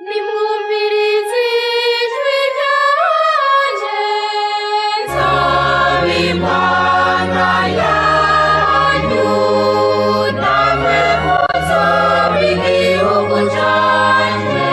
Nimwumvirize ijwi ryanje, nsaba Imana yanyu, namwe muzoba igihugu canje.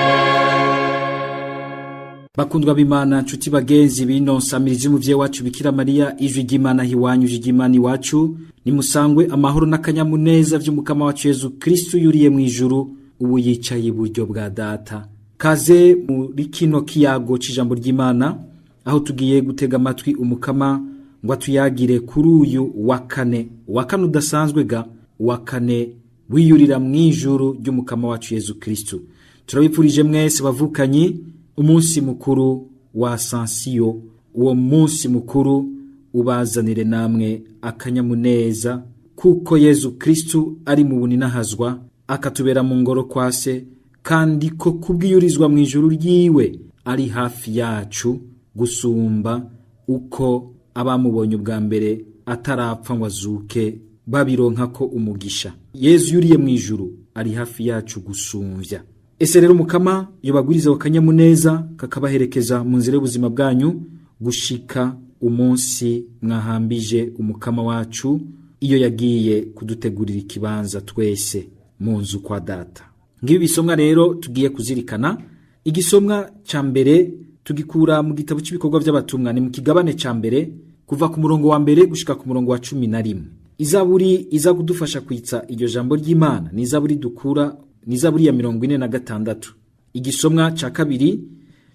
Bakundwa b'Imana, nshuti bagenzi bino nsamirizi y'umuvyeyi wacu Bikira Mariya, ijwi ry'Imana hiwanyu, ijwi ry'Imana iwacu, nimusangwe amahoro n'akanyamuneza vy'umukama wacu Yezu Kristu yuriye mu ijuru, ubu yicaye iburyo bwa Data. Kaze muri kino kiyago c'ijambo ry'Imana, aho tugiye gutega amatwi umukama ngo atuyagire kuri uyu wa kane, wa kane udasanzwe ga, wa kane wiyurira mu ijuru ry'umukama wacu Yezu Kristu. Turabipfurije mwese bavukanyi umunsi mukuru wa Asansiyo. Uwo munsi mukuru ubazanire namwe akanyamuneza, kuko Yezu Kristu ari mu buninahazwa, akatubera mu ngoro kwa se, kandi ko kubwiyurizwa mu ijuru ryiwe ari hafi yacu gusumba uko abamubonye ubwa mbere atarapfa ngo azuke babironka ko umugisha. Yezu yuriye mu ijuru ari hafi yacu gusumvya. Ese rero umukama yobagwiriza akanyamuneza kakabaherekeza mu nzira y'ubuzima bwanyu gushika umunsi mwahambije umukama wacu iyo yagiye kudutegurira ikibanza twese mu nzu kwa Data. Ngibi bisomwa rero tugiye kuzirikana. Igisomwa ca mbere tugikura mu gitabo cy'ibikorwa by'abatumwa, ni mu kigabane ca mbere, kuva ku murongo wa mbere gushika ku murongo wa 11. Izaburi iza kudufasha kwitsa iryo jambo ry'Imana ni izaburi dukura ni izaburi ya 46. Igisomwa ca kabiri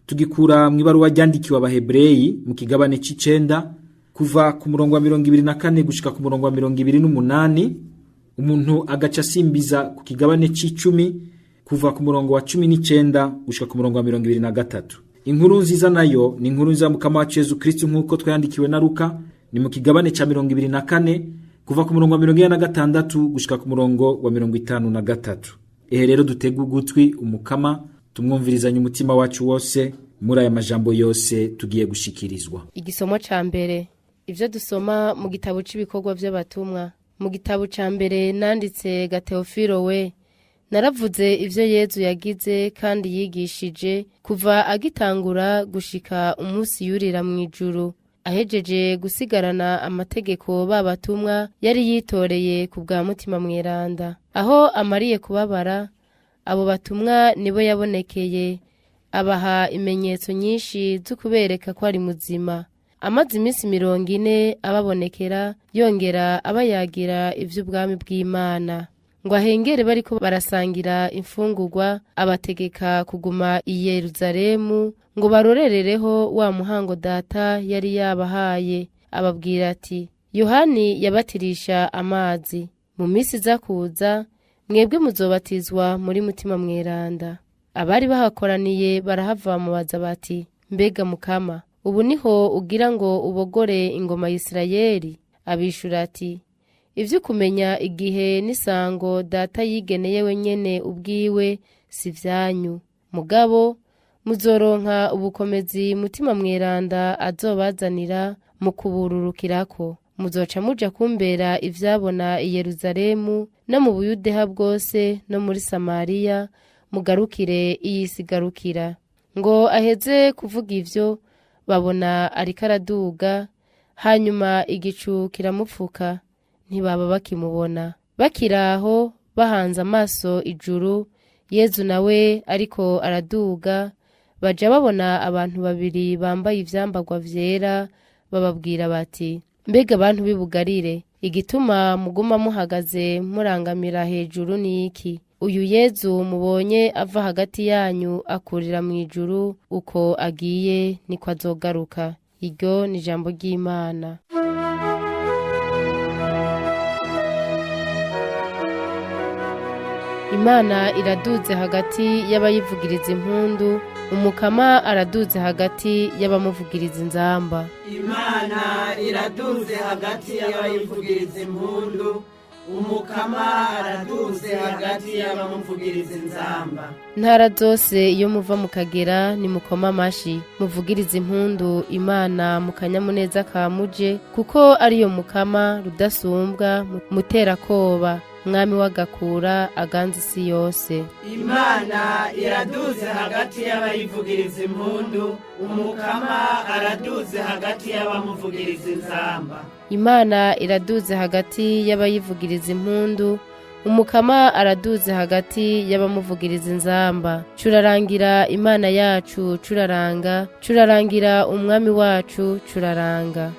tugikura mu ibaruwa ryandikiwe Abahebreyi mu kigabane c'icenda, kuva ku murongo wa 24 gushika ku murongo wa 28, umuntu agaca asimbiza ku kigabane c'icumi, kuva ku murongo wa 19 gushika ku murongo wa 23. Inkuru nziza nayo ni inkuru nziza mukama wacu Yezu Kristu nk'uko twayandikiwe na Luka, ni mu kigabane ca 24, kuva ku murongo wa 46 gushika ku murongo wa 53. Ehe rero dutege ugutwi umukama, tumwumvirizanye umutima wacu wose muri aya majambo yose tugiye gushikirizwa. Igisomo ca mbere, ivyo dusoma mu gitabo c'ibikorwa vy'abatumwa. Mu gitabo ca mbere nanditse ga Teofilo we, naravuze ivyo Yezu yagize kandi yigishije kuva agitangura gushika umunsi yurira mu ijuru, ahejeje gusigarana amategeko babatumwa yari yitoreye ku bwa Mutima Mweranda. Aho amariye kubabara, abo batumwa nibo yabonekeye, abaha imenyetso nyinshi zo kubereka ko ari muzima. Amaze iminsi 40 ababonekera, yongera abayagira ivy'ubwami bw'Imana. Ngo ahengere bariko barasangira imfungurwa, abategeka kuguma i Yeruzalemu ngo barorerereho wa muhango Data yari yabahaye. Ababwira ati: Yohani yabatirisha amazi, mu minsi iza kuza mwebwe muzobatizwa muri Mutima Mweranda. Abari bahakoraniye barahava bamubaza bati: Mbega Mukama, ubu niho ugira ngo ubogore ingoma y'Isirayeli? Abishura ati: Ivyo kumenya igihe n'isango Data yigeneye wenyene ubwiwe si vyanyu, mugabo muzoronka ubukomezi Mutima Mweranda azobazanira mu kubururukirako, muzoca muja kumbera ivyabona i Yeruzalemu no mu Buyudeha bwose no muri Samariya, mugarukire iyisigarukira. Ngo aheze kuvuga ivyo, babona ariko araduga, hanyuma igicu kiramupfuka, ntibaba bakimubona. Bakiraho bahanze amaso ijuru, Yezu nawe ariko araduga, baja babona abantu babiri bambaye ivyambarwa vyera, bababwira bati: Mbega abantu b'ibugarire, igituma muguma muhagaze murangamira hejuru niki? Uyu Yezu mubonye ava hagati yanyu akurira mu ijuru, uko agiye niko azogaruka. Iryo ni ijambo ry'Imana. Imana iraduze hagati y'abayivugiriza impundu, umukama araduze hagati y'abamuvugiriza inzamba. Imana iraduze hagati y'abayivugiriza impundu, umukama araduze hagati y'abamuvugiriza inzamba. Ntara zose iyo muva mukagera, nimukoma amashi, muvugirize impundu Imana mu kanyamuneza ka muje, kuko ariyo mukama rudasumbwa muterakoba. Mwami w'agakura aganza isi yose. Imana iraduze hagati y'abayivugiriza impundu, umukama araduze hagati y'abamuvugiriza inzamba. Imana iraduze hagati y'abayivugiriza impundu, umukama araduze hagati y'abamuvugiriza inzamba. Curarangira Imana yacu, curaranga, curarangira umwami wacu, curaranga.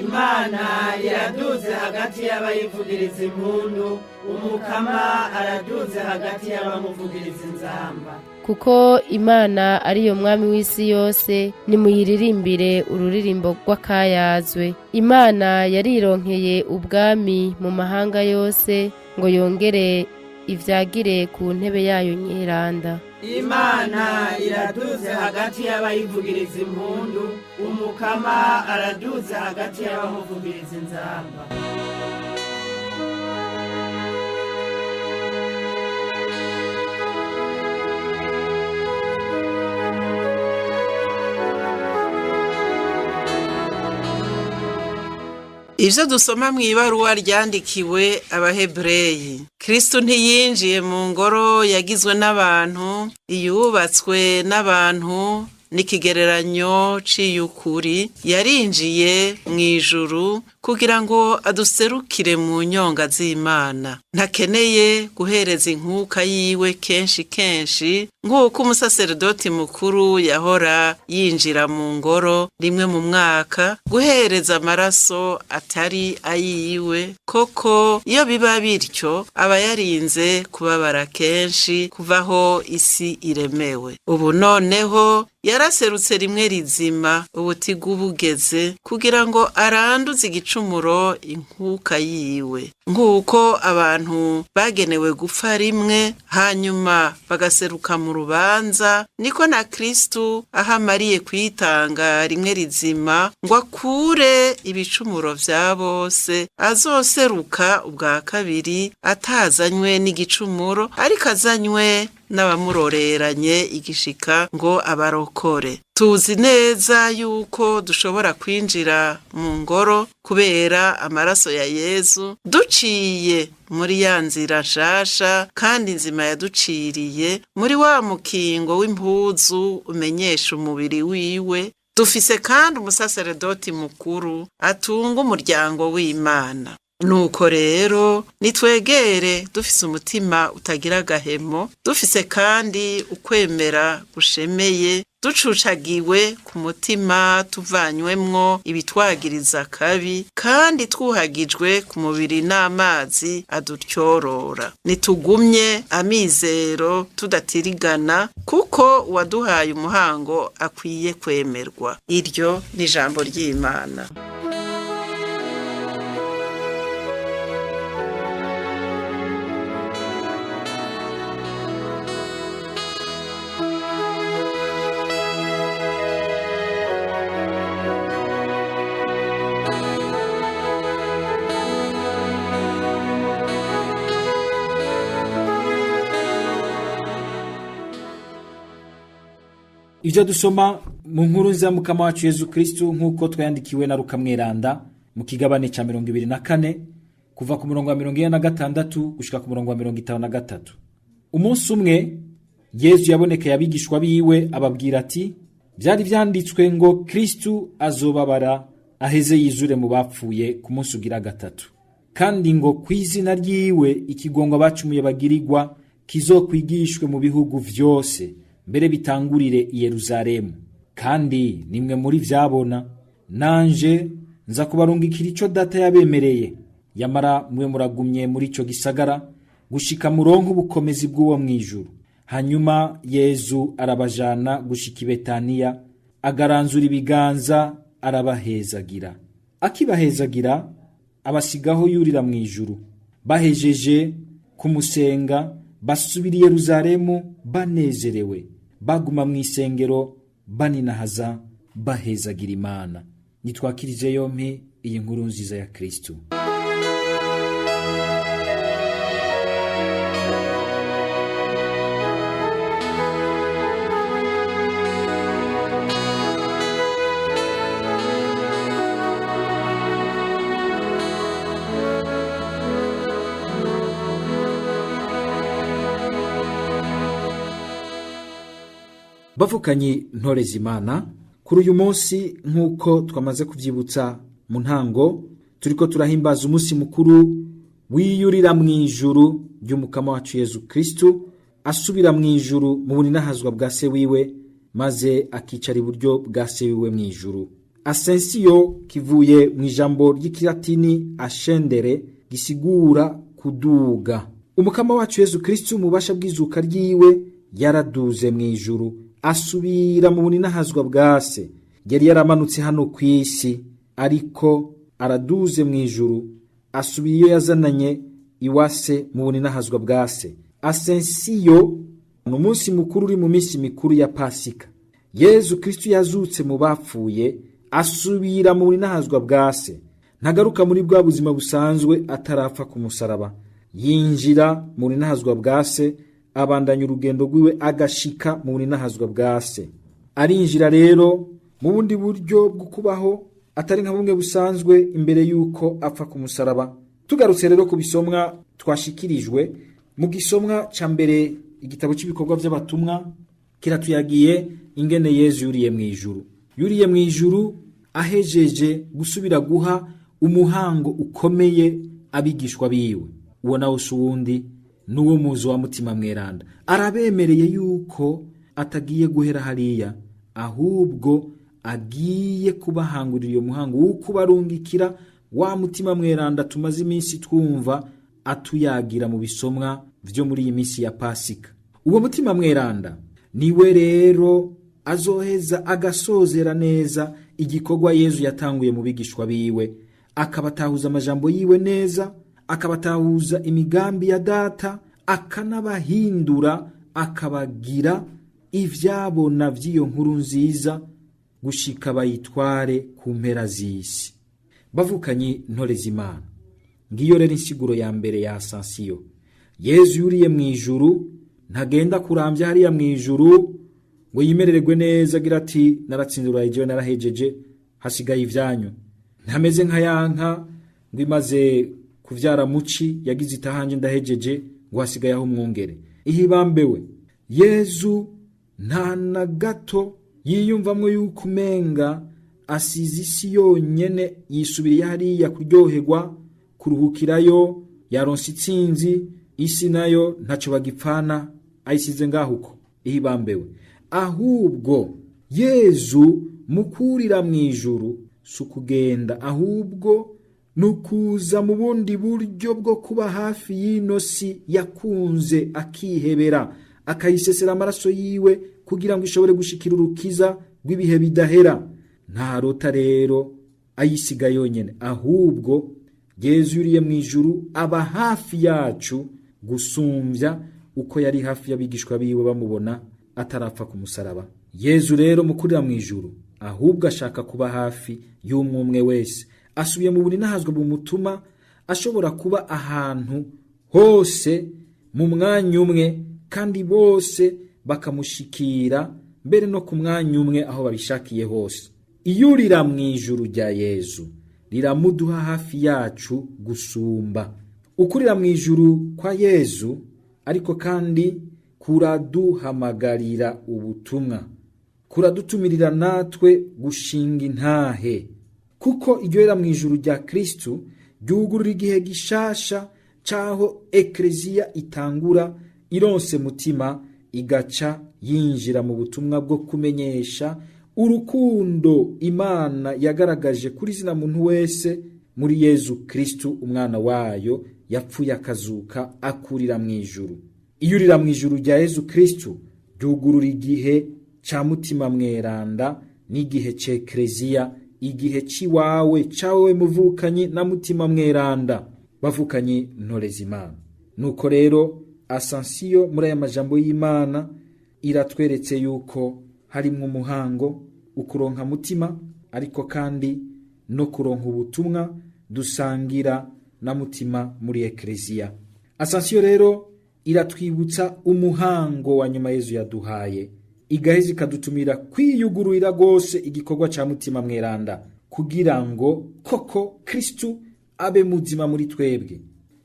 Imana iraduze hagati y'abayivugiriza impundu, umukama araduze hagati y'abamuvugiriza inzamba. Kuko Imana ariyo mwami w'isi yose, nimuyiririmbire ururirimbo rw'akayazwe. Imana yarironkeye ubwami mu mahanga yose, ngo yongere ivyagire ku ntebe yayo nyeranda. Imana iraduze hagati y'abayivugiriza impundu, umukama araduze hagati y'abamuvugiriza inzamba. Ivyo dusoma mw'ibaruwa ryandikiwe Abahebureyi. Kristo ntiyinjiye mu ngoro yagizwe n'abantu, iyubatswe n'abantu n'ikigereranyo c'iyukuri, yarinjiye mw'ijuru kugira ngo aduserukire mu nyonga z'Imana. Ntakeneye guhereza inkuka yiwe kenshi kenshi nk'uko umusaseredoti mukuru yahora yinjira mu ngoro rimwe mu mwaka guhereza amaraso atari ayiwe. Koko iyo biba bityo aba yarinze kubabara kenshi kuva aho isi iremewe. Ubu noneho yaraserutse rimwe rizima ubutigu bugeze kugira ngo aranduze igicumuro inkuka yiwe. Nk'uko abantu bagenewe gupfa rimwe hanyuma bagaseruka mu rubanza, niko na Kristu aho amariye kwitanga rimwe rizima ngo akure ibicumuro vya bose, azoseruka ubwa kabiri atazanywe n'igicumuro, ariko azanywe n'abamuroreranye igishika ngo abarokore. Tuzi neza yuko dushobora kwinjira mu ngoro kubera amaraso ya Yezu, duciye muri ya nzira nshasha kandi nzima yaduciriye, muri wa mukingo w'impuzu umenyesha umubiri wiwe. Dufise kandi umusaseredoti mukuru atunga umuryango w'Imana. Nuko rero nitwegere dufise umutima utagira agahemo, dufise kandi ukwemera gushemeye, ducucagiwe ku mutima tuvanywemwo ibitwagiriza kabi, kandi twuhagijwe ku mubiri n'amazi adutyorora. Nitugumye amizero tudatirigana, kuko uwaduhaye umuhango akwiye kwemerwa. Iryo ni ijambo ry'Imana. Ivyo dusoma mu nkuru nziza mukama wacu Yezu Kristu nk'uko twayandikiwe na Luka Mweranda mu kigabane ca 24 kuva ku murongo wa 46 gushika ku murongo wa 53. Umunsi umwe Yezu yabonekeye abigishwa biwe ababwira ati: byari vyanditswe ngo Kristu azobabara aheze yizure mu bapfuye ku munsi ugira gatatu, kandi ngo kw'izina ryiwe ikigongo abacumuye bagirirwa kizokwigishwe mu bihugu vyose, mbere bitangurire i Yerusalemu. Kandi nimwe muri vyabona, nanje nza kubarungikira ico data yabemereye, yamara mwe muragumye muri ico gisagara gushika muronke ubukomezi bw'uwo mw'ijuru. Hanyuma Yezu arabajana gushika i Betaniya, agaranzura ibiganza arabahezagira. Akibahezagira abasigaho yurira mw'ijuru. Bahejeje kumusenga basubira i Yerusalemu banezerewe, baguma mw'isengero baninahaza bahezagira Imana. Nitwakirize yompi iyi nkuru nziza ya Kristu. Bavukanyi ntoreza Imana, kuri uyu munsi nk'uko twamaze kuvyibutsa mu ntango, turiko turahimbaza umunsi mukuru wiyurira mu ijuru ry'umukama wacu Yezu Kristu, asubira mu ijuru mu buninahazwa bwa se wiwe, maze akicara iburyo bwa se wiwe mu ijuru. Asensiyo kivuye mu ijambo ry'ikilatini ascendere, gisigura kuduga. Umukama wacu Yezu Kristu mu bubasha bw'izuka ryiwe yaraduze mu ijuru, asubira mu buninahazwa bwa se. Yari yaramanutse hano ku isi, ariko araduze mu ijuru, asubiye iyo yazananye iwase mu buninahazwa bwa se. Asensiyo ni umunsi mukuru uri mu minsi mikuru ya Pasika. Yezu Kristu yazutse mu bapfuye, asubira mu buninahazwa bwa se. Ntagaruka muri bwa buzima busanzwe atarapfa ku musaraba. Yinjira mu buninahazwa bwa se, abandanya urugendo rwiwe agashika mu buninahazwa bwa se. Arinjira rero mu bundi buryo bwo kubaho atari nka bumwe busanzwe imbere y'uko apfa ku musaraba. Tugarutse rero ku bisomwa twashikirijwe, mu gisomwa ca mbere igitabo cy'ibikorwa by'abatumwa kiratuyagiye ingene Yezu yuriye mu ijuru. Yuriye mu ijuru ahejeje gusubira guha umuhango ukomeye abigishwa biwe. Uwo nawe si uwundi, n'uwo muzi wa Mutima Mweranda. Arabemereye yuko atagiye guhera hariya, ahubwo agiye kubahangurira iyo muhango wo kubarungikira wa Mutima Mweranda tumaze iminsi twumva atuyagira mu bisomwa vyo muri iyi minsi ya Pasika. Uwo Mutima Mweranda niwe rero azoheza agasozera neza igikorwa Yezu yatanguye mu bigishwa biwe, akabatahuza amajambo yiwe neza, akabatahuza imigambi ya Data, akanabahindura, akabagira ivyabona vy'iyo nkuru nziza gushika bayitware ku mpera z'isi. Bavukanyi ntoreza Imana, ngiyo rero insiguro ya mbere ya Asansiyo. Yezu yuriye mu ijuru ntagenda kurambya hariya mu ijuru ngo yimerererwe neza, agira ati naratsinze uraye, jewe narahejeje, hasigaye ivyanyu. Ntameze nka ya nka ngo imaze kuvyara muci yagize itahanje ndahejeje, ngo hasigaye aho umwungere. Ihibambewe, Yezu nta na gato yiyumvamwo yuko umenga asize isi yonyene, yisubiriye hariya kuryoherwa, kuruhukirayo, yaronse itsinzi, isi nayo ntaco bagipfana, ayisize ngaho uko. Ihibambewe, ahubwo Yezu mukurira mu ijuru si ukugenda, ahubwo ni ukuza mu bundi buryo bwo kuba hafi y'ino si yakunze, akihebera, akayisesera amaraso yiwe kugira ngo ishobore gushikira urukiza rw'ibihe bidahera. Ntarota rero ayisiga yonyene, ahubwo Yezu yuriye mu ijuru aba hafi yacu gusumbya uko yari hafi y'abigishwa biwe bamubona atarapfa ku musaraba. Yezu rero mukurira mu ijuru ahubwo ashaka kuba hafi y'umwe wese. Asubiye mu buninahazwa bumutuma ashobora kuba ahantu hose mu mwanya umwe, kandi bose bakamushikira mbere no ku mwanya umwe aho babishakiye hose. Iyurira mu ijuru rya Yezu riramuduha hafi yacu gusumba. Ukurira mu ijuru kwa Yezu ariko kandi kuraduhamagarira ubutumwa, kuradutumirira natwe gushinga intahe, kuko iryo mu ijuru rya Kristu ryugurura igihe gishasha c'aho ekleziya itangura ironse Mutima, igaca yinjira mu butumwa bwo kumenyesha urukundo Imana yagaragaje kuri zina muntu wese muri Yezu Kristu umwana wayo yapfuye akazuka akurira mu ijuru. Iyurira mu ijuru rya Yezu Kristu ryugurura igihe ca Mutima Mweranda n'igihe c'ekleziya, igihe ciwawe cawe muvukanyi na Mutima Mweranda. Bavukanyi ntoreza Imana, nuko rero Asansiyo muri aya majambo y'Imana iratweretse yuko harimwo umuhango ukuronka Mutima, ariko kandi no kuronka ubutumwa dusangira na Mutima muri ekleziya. Asansiyo rero iratwibutsa umuhango wa nyuma Yezu yaduhaye, igaheza ikadutumira kwiyugururira rwose igikorwa ca Mutima Mweranda kugira ngo koko Kristu abe muzima muri twebwe.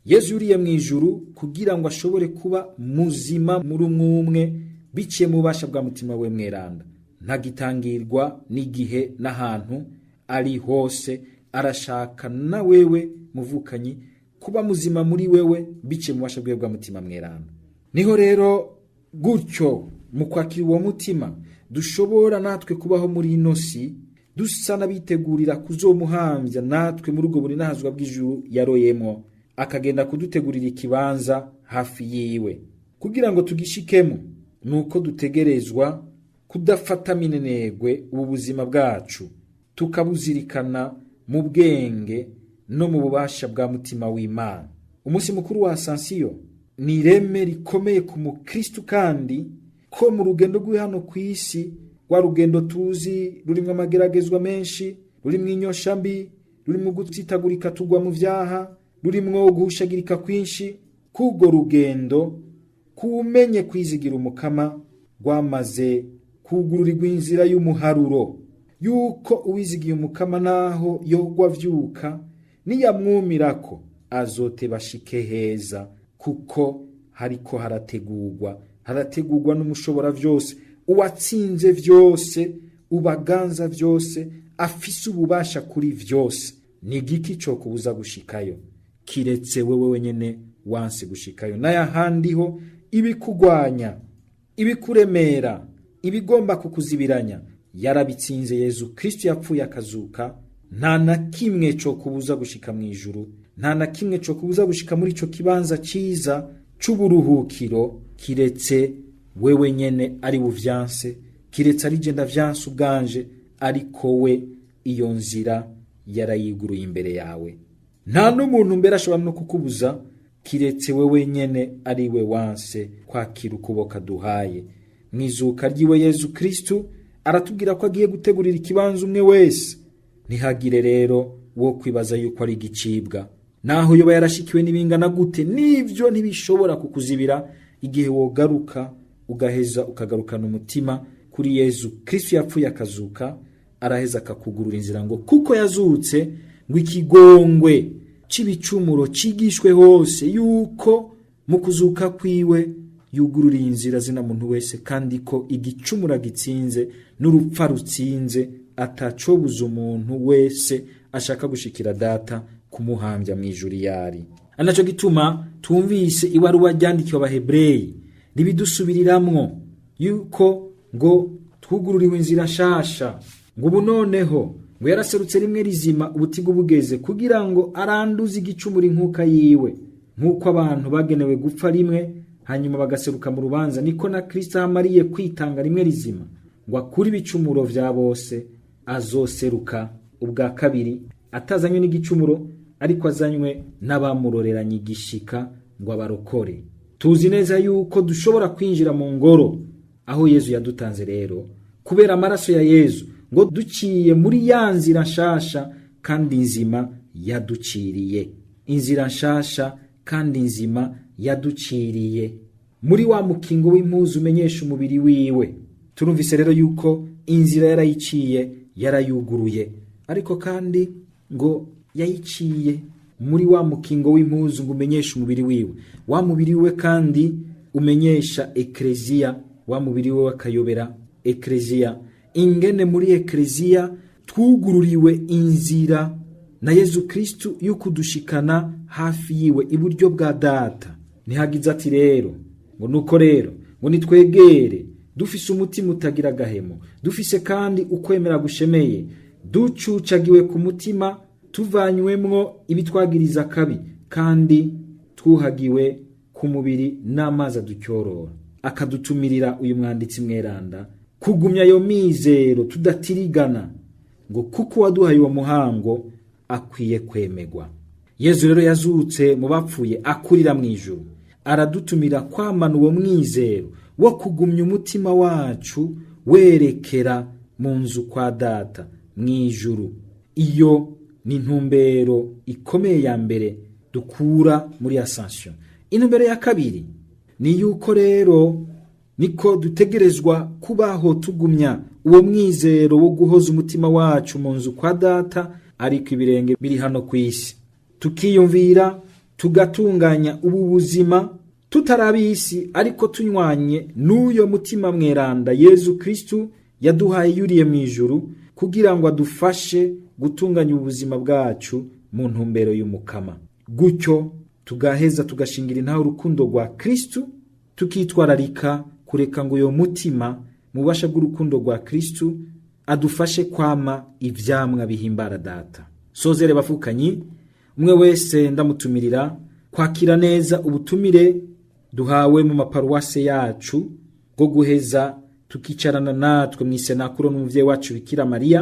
Yezu yuriye mu ijuru kugira ngo ashobore kuba muzima muri umwe umwe. biciye mu bubasha bwa mutima we mweranda. Ntagitangirwa n'igihe n'ahantu ari hose, arashaka na wewe muvukanyi kuba muzima muri wewe biciye mu bubasha bwiwe bwa mutima mweranda. Niho rero gutyo mu kwakira uwo mutima dushobora natwe kubaho muri ino si dusa n'abitegurira kuzomuhamvya natwe muri ubwo burinahazwa bw'ijuru yaroyemwo, akagenda kudutegurira ikibanza hafi yiwe. Kugira ngo tugishikemo nuko dutegerezwa kudafata minenegwe ubu buzima bwacu, tukabuzirikana mu bwenge no mu bubasha bwa mutima w'Imana. Umunsi mukuru wa Asansiyo ni ireme rikomeye ku mukristu, kandi ko mu rugendo rw'i hano ku isi, rwa rugendo tuzi rurimwo amageragezwa menshi, rurimwo inyosha mbi, rurimwo gutsitagurika tugwa mu vyaha, rurimwo guhushagirika kwinshi, k'urwo rugendo kumenye kwizigira umukama rwamaze kugururirwa inzira y'umuharuro, yuko uwizigiye umukama naho yogwa avyuka niyamwumirako azoteba ashike heza, kuko hariko harategurwa n'umushobora vyose, uwatsinze vyose, ubaganza vyose, afise ububasha kuri vyose. Ni igiki co kubuza gushikayo kiretse wewe wenyene wanse gushikayo? N'ayahandi ho ibikugwanya, ibikuremera, ibigomba kukuzibiranya yarabitsinze. Yezu Kristo yapfuye akazuka, nta na kimwe co kubuza gushika mu ijuru, nta na kimwe co kubuza gushika muri ico kibanza ciza c'uburuhukiro, kiretse wewe nyene ari buvyanse, kiretse ari je ndavyanse ubwanje. Ariko we iyo nzira yarayiguruye imbere yawe. Nta n'umuntu mbere ashobora no kukubuza kiretse wewe nyene ari we wanse kwakira ukuboko aduhaye. Mu izuka ry'iwe Yezu Kristu aratubwira ko agiye gutegurira ikibanza umwe wese. Ntihagire rero wo kwibaza yuko ari igicibwa, naho yoba yarashikiwe n'ibingana gute, n'ivyo ntibishobora kukuzibira igihe wogaruka ugaheza ukagarukana umutima kuri Yezu Kristu yapfuye akazuka. Araheza akakugurura inzira, ngo kuko yazutse, ngo ikigongwe c'ibicumuro cigishwe hose yuko mu kuzuka kwiwe yugururiye inzira zina muntu wese, kandi ko igicumura gitsinze n'urupfa rutsinze, atacobuza umuntu wese ashaka gushikira data kumuhambya mu ijuru yari anaco. Gituma twumvise ibaruwa ryandikiwe Abahebureyi ribidusubiriramwo yuko ngo twugururiwe inzira nshasha, ngo ubu noneho ngo yaraserutse rimwe rizima ubutigu bugeze, kugira ngo aranduze igicumuro inkuka yiwe. Nk'uko abantu bagenewe gupfa rimwe hanyuma bagaseruka mu rubanza, niko na Kristo ahamariye kwitanga rimwe rizima ngo akure ibicumuro vya bose, azoseruka ubwa kabiri atazanywe n'igicumuro, ariko azanywe n'abamuroreranye igishika ngo abarokore. Tuzi neza yuko dushobora kwinjira mu ngoro aho Yezu yadutanze rero kubera amaraso ya Yezu, ngo duciye muri ya nzira nshasha kandi nzima yaduciriye, inzira nshasha kandi nzima yaduciriye muri wa mukingo w'impuzu umenyesha umubiri wiwe. Turumvise rero yuko inzira yarayiciye, yarayuguruye, ariko kandi ngo yayiciye muri wa mukingo w'impuzu ngo umenyeshe umubiri wiwe, wa mubiri wiwe kandi umenyesha ekleziya, wa mubiri wiwe akayobera ekleziya. Ingene muri ekleziya twugururiwe inzira na Yezu Kristu y'ukudushikana hafi yiwe iburyo bwa data. Ntihagize ati rero ngo nuko rero ngo nitwegere dufise umutima utagira agahemo, dufise kandi ukwemera gushemeye, ducucagiwe ku mutima, tuvanywemwo ibitwagiriza akabi, kandi twuhagiwe ku mubiri n'amazi aducyorora. Akadutumirira uyu mwanditsi mweranda kugumya ayo mizero tudatirigana, ngo kuko uwaduhaye uwo muhango akwiye kwemegwa. Yezu rero yazutse mu bapfuye akurira mu ijuru, aradutumira kwamana uwo mwizero wo kugumya umutima wacu werekera mu nzu kwa data mu ijuru. Iyo ni intumbero ikomeye ya mbere dukura muri Ascension. Intumbero ya kabiri ni yuko rero niko dutegerezwa kubaho tugumya uwo mwizero wo guhoza umutima wacu mu nzu kwa data, ariko ibirenge biri hano ku isi, tukiyumvira tugatunganya ubu buzima Tutari ab'isi ariko tunywanye n'uyo mutima mweranda Yezu Kristu yaduhaye yuriye mu ijuru kugira ngo adufashe gutunganya ubuzima bwacu mu ntumbero y'umukama. Gutyo tugaheza tugashingira intahe urukundo rwa Kristu, tukitwararika kureka ngo uyo mutima mu bubasha bw'urukundo rwa Kristu adufashe kwama ivyamwa bihimbara data. Sozere bafukanyi, umwe wese ndamutumirira kwakira neza ubutumire duhawe mu maparuwase yacu bwo guheza tukicarana natwe mu isenakuro n'umuvyeyi wacu Bikira Mariya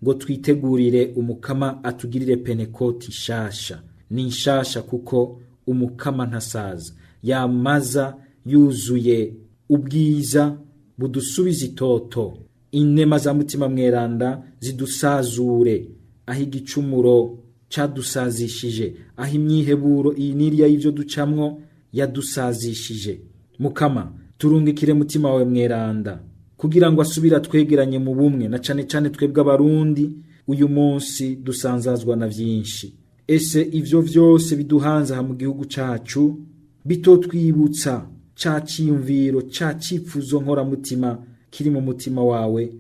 ngo twitegurire umukama atugirire penekoti nshasha. Ni nshasha kuko umukama ntasaza, yamaza yuzuye ubwiza budusubiza itoto. Inema za mutima mweranda zidusazure aho igicumuro cadusazishije, aho imyiheburo iyi n'iriya y'ivyo ducamwo yadusazishije. Mukama, turungikire mutima wawe mweranda kugira ngo asubire atwegeranye mu bumwe, na cane cane twebwe abarundi uyu munsi dusanzazwa na vyinshi. Ese ivyo vyose biduhanze aha mu gihugu cacu bitotwibutsa ca ciyumviro, ca cipfuzo nkoramutima kiri mu mutima wawe,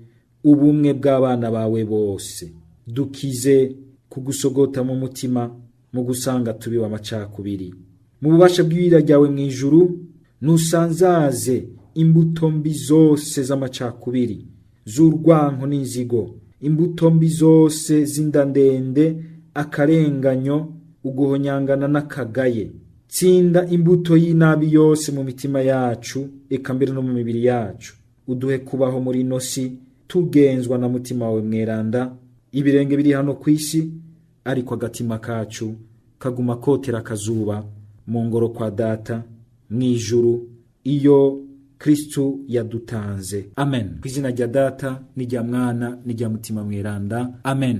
ubumwe bw'abana bawe bose. Dukize kugusogota mu mutima mu gusanga tubiwe amacakubiri. Mu bubasha bw'ibira ryawe mu ijuru nusanzaze imbuto mbi zose z'amacakubiri, z'urwanko n'inzigo, imbuto mbi zose z'inda ndende, akarenganyo, uguhonyangana n'akagaye. Tsinda imbuto y'inabi yose mu mitima yacu, eka mbere no mu mibiri yacu. Uduhe kubaho muri ino si tugenzwa na mutima wawe mweranda. Ibirenge biri hano ku isi, ariko agatima kacu kaguma kotera akazuba mu ngoro kwa data mu ijuru iyo Kristu yadutanze. Amen. Ku izina rya data n'irya mwana n'irya mutima mweranda. Amen.